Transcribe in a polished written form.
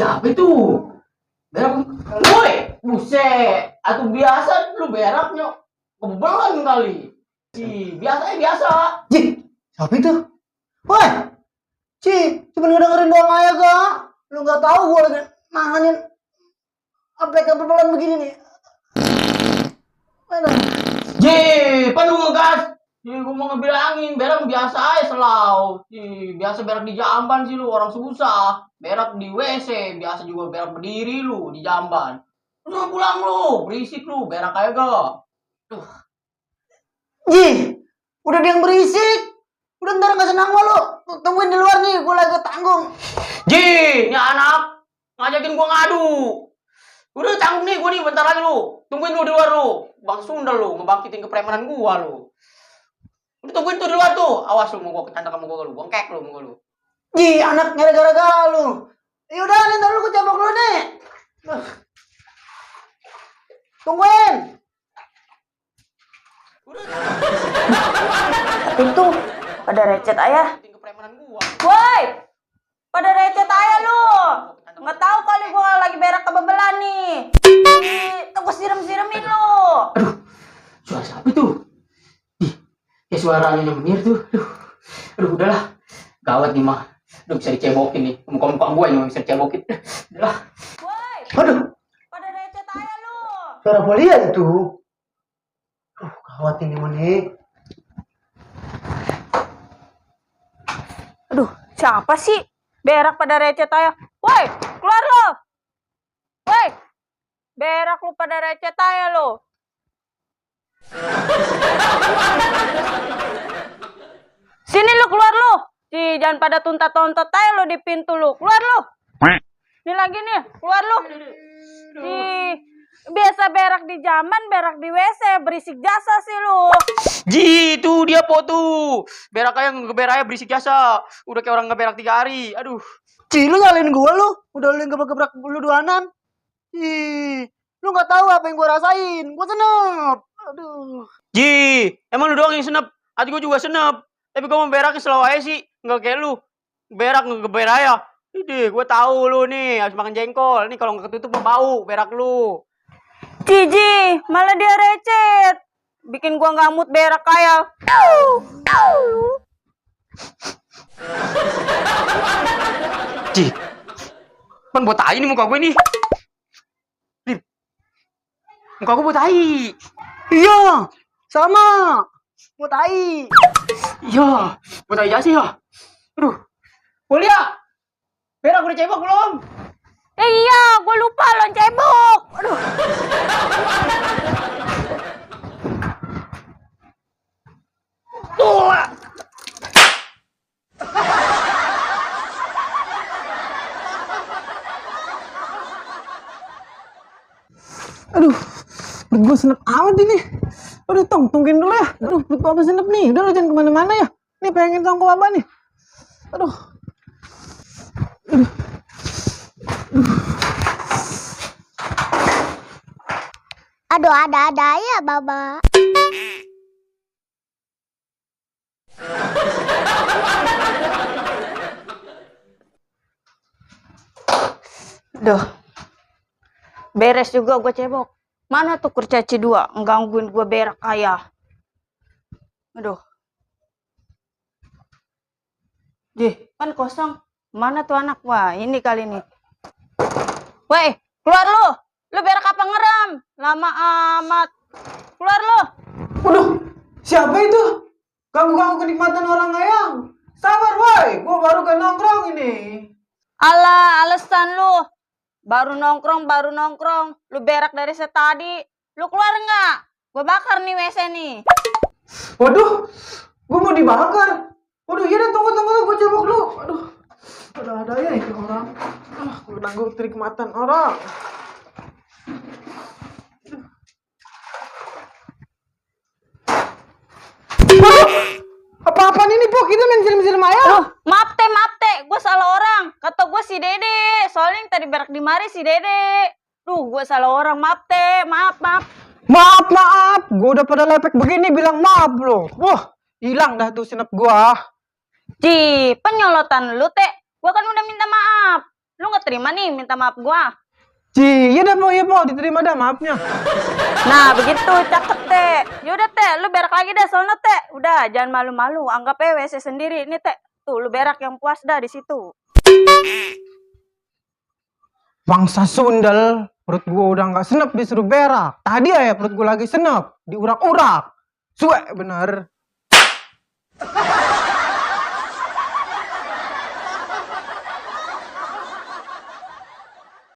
Siapa itu? Berak. Woi, buset. Atau biasa lu beraknya kebelan kali. Biasa biasa. Ji, siapa itu? Woi, Ci, cuma ngedengerin doang aja kak. Lu nggak tahu gue lagi nanganin APK berpelan begini nih. Mana? Ji, pan lu ngegas. Gue mau ngebilangin, berak biasa aja selau. Biasa berak di jamban sih lu, orang susah. Berak di WC, biasa juga berak berdiri lu di jamban. Udah pulang lu, berisik lu, berak aja gak? Ji, udah dia yang berisik. Udah ntar nggak senang lu. Tungguin di luar nih, gue lagi tanggung. Ji, ini anak ngajakin gua ngadu. Udah tanggung nih gua nih bentar lagi lu. Tungguin lu di luar lu. Bang Sundel lu ngebangkitin kepremanan gua lu. Udah tungguin tuh di luar tuh. Awas lu mau gua kecantang sama gua lu. Bongkek lu mau lu. Ji, anak gara-gara lu. Yaudah, nih ntar lu gue cabok lu nih. Tungguin. Itu pada recet ayah. Ngebangkitin kepremanan gua. Woi, pada recet ayah lu. Nggak tahu kali gua lagi berak kebebelan nih. Tunggu siram-siramin lu. Aduh, suara siapa itu? Ih, kayak suaranya nyemir tuh. Aduh, udahlah. Gawat nih mah. Udah bisa dicebokin nih. Muka-muka gua yang bisa dicebokin. Udahlah. Woi, Aduh, pada recet ayah lu. suara Polia itu. Gawat ini Moni. Aduh, siapa sih? Berak pada recet ayah. Woi, keluar lu. Woi, berak lu pada recet ayah lu. Sini lu keluar lu. Jangan pada tuntat-tontot aja lu di pintu lu. Keluar lu. Ini lagi nih, keluar lu. Biasa berak di jamban, berak di WC, berisik jasa sih lu. Ji, tuh dia po tuh. Berak aja ngeberak aja berisik jasa. Udah kayak orang ngeberak 3 hari. Aduh. Ci, lu nyalain gua lu. Udah lu gebrak-gebrak lu duanan. Ih, lu nggak tahu apa yang gua rasain. Gua senep. Aduh. Ji, emang lu doang yang senep. Hati gua juga senep. Tapi gua mau beraknya selalu aja sih. Nggak kayak lu. Berak ngeberak aja. Ini gua tahu lu nih harus makan jengkol. Nih kalau nggak ketutup bau berak lu. Cici, malah dia recet. Bikin gua nggak mood berak kayak. Ji, kan buat tai nih muka gue nih. Lim, muka gue buat tai. Iya, sama. Mau tai. Iya, buat tai aja sih ya. Aduh, Kuliah. Berak udah cebok belum? Iya, gua lupa lon cebok. Aduh. Tuh. Aduh, perut gue senep amat ini. Aduh, tungguin dulu ya. Aduh, perut apa senep nih. Udah, lu jangan kemana-mana ya. Nih, pengen tongko apa nih. Aduh. Aduh, ada-ada ya, Baba. Duh. Beres juga gua cebok. Mana tuh kurcaci 2 ngangguin gua berak ayah. Aduh. Kan kosong. Mana tuh anak? Wah, ini kali nih. Woi, keluar lu. Lu berak apa ngeram? Lama amat. Keluar lu. Waduh, siapa itu? Ganggu-ganggu kenikmatan orang ayang. Sabar, woi. Gua baru ke nongkrong ini. Alah, alasan lu. Baru nongkrong. Lu berak dari setadi. Lu keluar nggak? Gua bakar nih WC nih. Waduh, gua mau dibakar. Waduh, iya deh, tunggu, gua cebok lu. Aduh, ada ya itu orang. Gua ganggu kenikmatan orang. Apa-apaan ini, Po? Kita main film-film ayam. Aduh, maaf teh. Gue salah orang. Kata gue si Dede. Soalnya yang tadi berak di mari si Dede. Duh, gue salah orang. Maaf teh. Maaf. Maaf. Gue udah pada lepek begini bilang maaf loh. Wah, hilang dah tuh senep gua. Penyolotan lu teh. Gue kan udah minta maaf. Lu nggak terima nih minta maaf gua. Ci, iya po, diterima dah maafnya. Nah, begitu, cakep, Teh. Yaudah, Teh, lu berak lagi dah, sono, Teh. Udah, jangan malu-malu, anggap WC sendiri. Nih, Teh, tuh, lu berak yang puas dah di situ. Bangsa sundel, perut gua udah nggak senep disuruh berak. Tadi ya perut gua lagi senep, diurak-urak. Suek bener.